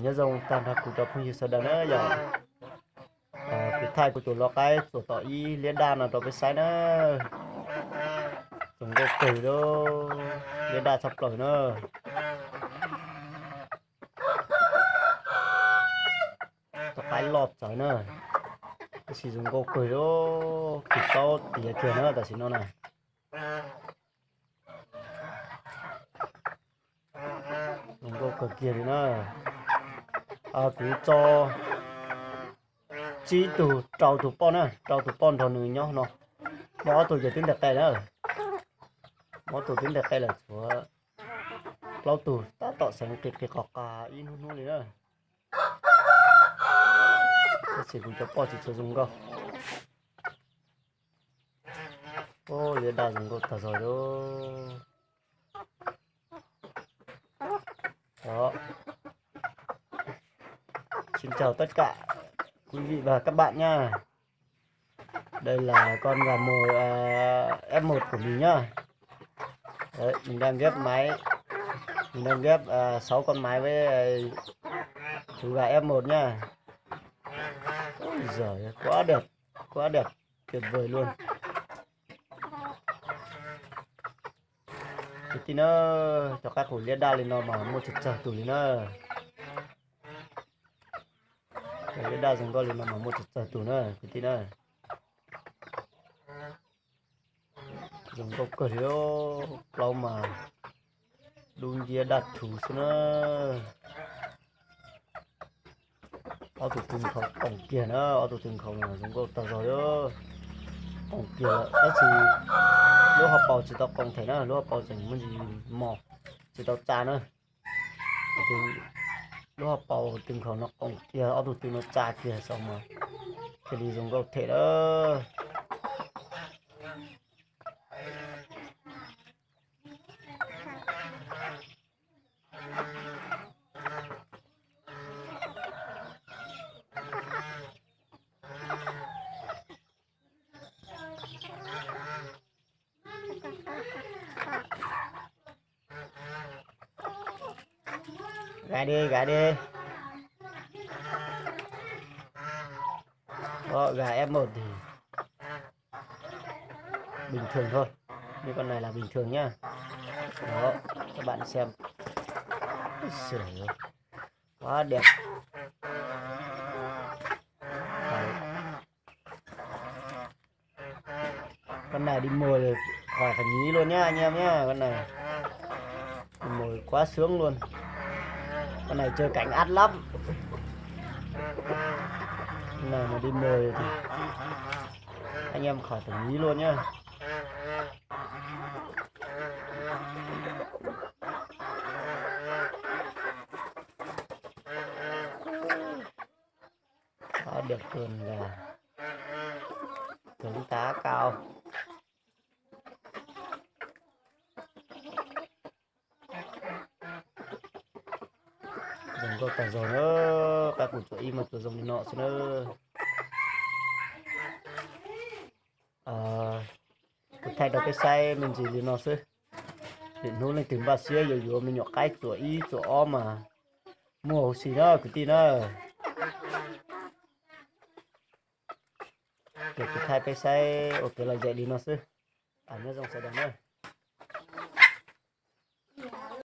Nyob zoo tag nrho kuv cov phooj ywg sawv daws na yom. Kuv thaij kuv tus lau qaib txuas tom ib liab daj no rau peb saib na. Zoo nkauj kawg li, liab daj tshaj plaws na. Tus qaib loj txawv na, tab sis zoo nkauj kawg li, kis paub tiav kiag na tam sim no na. Zoo nkauj kawg kiag li na. Kuv tso tsib tug rau tug poj na, rau tug poj nrog nws nyob no. Muaj ob tug ces twb ntes qe na. Muaj ob tug twb ntes qe lawm, tshuav plaub tug tab tom xeev qis qis qos qas ib hnub hnub li na. Tab sis kuv cov poj tsis tshua zoo nkauj. Liab daj zoo nkauj tag zog li. Đó. Xin chào tất cả quý vị và các bạn nha. Đây là con gà mồi, à, F một của mình nhá. Đấy, mình đang ghép máy. Mình đang ghép, à, sáu con máy với, à, chú gà F một nhá. Ôi giời ơi, quá đẹp, quá đẹp, tuyệt vời luôn. Kwv tij na, cov qaib qus liab daj li no mas muaj tsawg tsawg tus li na. Cov liab daj zoo nkauj li no mas muaj tsawg tsawg tus na kwv tij na. Zoo nkauj kawg li, plaub mas dub nciab daj rhuv xwb na. Ob tug tw nkhaus qoom kiag na, ob tug tw nkhaus mas zoo nkauj tag zog li. Qoom kiag lawm tab sis lub hauv paus tsis tau qoom them na, lub hauv paus tseem muaj ntsis mos tsis tau tsa na. Lub hauv paus tw nkhaus no qoom kiag, ob tug tw no tsa kiag saum mas thiaj li zoo nkauj them lawm. Gà đi, gà đi. Đó, gà F một thì bình thường thôi. Như con này là bình thường nhá. Đó, các bạn xem. Ui giời ơi, quá đẹp. Đấy. Con này đi mồi khỏi phải nghĩ luôn nhá anh em nhá. Con này đi mồi quá sướng luôn. Con này chơi cảnh ác lắm. Con này mà đi mồi thì anh em khỏi phải nghĩ luôn nhá. Có được tuần là tướng tá cao. Zoo nkauj tag zog na, qaib qus txuas ib mas txuas zoo li no xwb na. Kuv thaij rau peb saib me ntsis li no xwb. Lwm hnub leej twg npaj siab yuav yuav me nyuam qaib txuas ib txuas ob mas muaj huv si na kwv tij na. Ces kuv thaij peb saib ua kev lom zem li no xwb. Nyob zoo sawv daws na.